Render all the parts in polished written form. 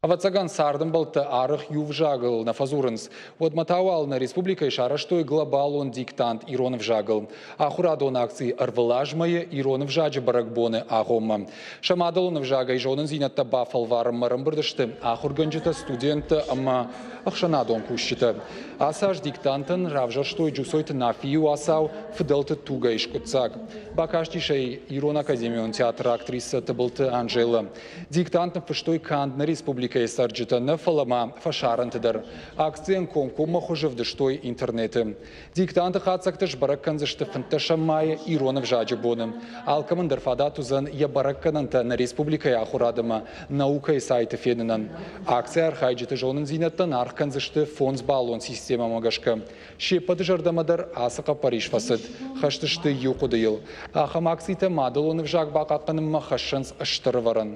Ӕвӕццӕгӕн, цардӕмбӕлттӕ арӕх иу ӕвзагыл нӕ фӕдзурынц. Уӕдмӕ та уал нӕ республикӕйы сарӕзтой глобалон диктант ирон ӕвзагыл. Ахуырадон акци ӕрвылаз мӕйы ирон ӕвзаджы бӕрӕгбоны агъоммӕ. Сӕ мадӕлон ӕвзагӕй зонындзинӕдтӕ бафӕлварынмӕ ӕрӕмбырд сты ахуыргӕнджытӕ, студенттӕ ӕмӕ ӕхсӕнадон кусджытӕ. Ацы аз диктантӕн равзӕрстой Джусойты Нафийы уацау «Фыдӕлты тугӕй скъуыддзаг». Бакастис ӕй Ирон академион театры актрисӕ Тыбылты Анжелӕ. Диктант ныффыстой канд нӕ республикӕйы цӕрджытӕ нӕ, фӕлӕ ма фӕсарӕнты дӕр. Акцийӕн комкоммӕ хуызы ӕвдыстой интернеты. Диктанты хатдзӕгтӕ сбӕрӕг кӕндзысты 15 майы ирон ӕвзаджы боны. Алкӕмӕн дӕр фадат уыдзӕн йӕ бӕрӕггӕнӕнтӕ нӕ республикӕйы ахуырад ӕмӕ наукӕйы сайты фенынӕн. Акцийы архайджыты зонындзинӕдтӕн аргъ кӕндзысты фондзбаллон системӕмӕ гӕсгӕ. Се ппӕты зӕрдӕмӕ дӕр ацы хъӕппӕрис фӕцыд. Хӕст сты иу хъуыдыйыл. Ахӕм акцитӕ мадӕлон ӕвзаг бахъахъхъӕнынмӕ хӕссынц стыр ӕвӕрӕн.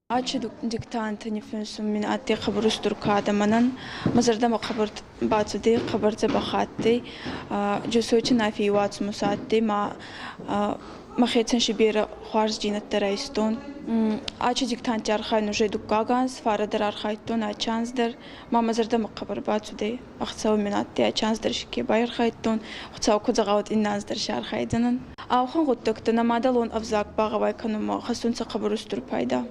Ачи диктанты ниффинсун мин адтӕй хъӕбӕр устур кадӕ мӕнӕн. Мӕ зӕрдӕмӕ хъӕбӕр бацудӕй, хъӕбӕр дзӕбӕх адтӕй. Джусойти Нафийи уадзмус адтӕй ма мӕхецӕн си берӕ хуарздзийнӕдтӕ райстон. Ачи диктантти архайун уже дуккаг анз, фарӕ дӕр архайдтон, ачи анз дӕр. Ма мӕ зӕрдӕмӕ хъӕбӕр бацудӕй. Ӕхцӕуӕн мин адтӕй, ачи анз дӕр си ке байархайдтон. Хуцау ку зӕгъа, уӕд иннӕ анз дӕр си архайдзӕнӕн. Ауӕхӕн гъуддӕгтӕ нӕ мадӕлон ӕвзаг багъӕуай кӕнунмӕ хӕссунцӕ хъӕбӕр устур пайда.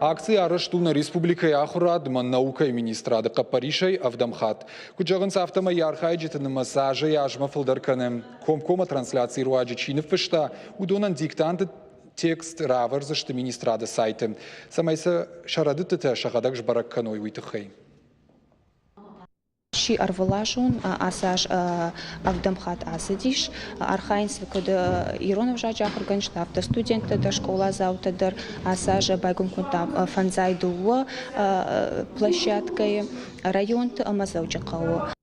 Акци арӕзт у нӕ республикӕйы ахуырад ӕмӕ наукӕйы министрады хъӕппӕрисӕй ӕвдӕм хатт. Куыд зӕгъынц, афтӕмӕй йӕ архайджыты нымӕц азӕй-азмӕ фылдӕр кӕны. Комкоммӕ трансляцийы руаджы чи ныффыста, уыдонӕн диктанты текст равӕрдзысты министрады сайты, цӕмӕй сӕ сӕ рӕдыдтытӕ сӕхӕдӕг сбӕрӕг кӕной, уый тыххӕй. Сси ӕрвылазон, ацы аз ӕвдӕм хатт ацыдис. Архайынц куыд ирон ӕвзаджы ахуыргӕнджытӕ, афтӕ студенттӕ дӕр, скъоладзаутӕ дӕр. Ацы аз байгом кодтам 52 площадкӕйы районты ӕмӕ Дзӕуджыхъӕуы.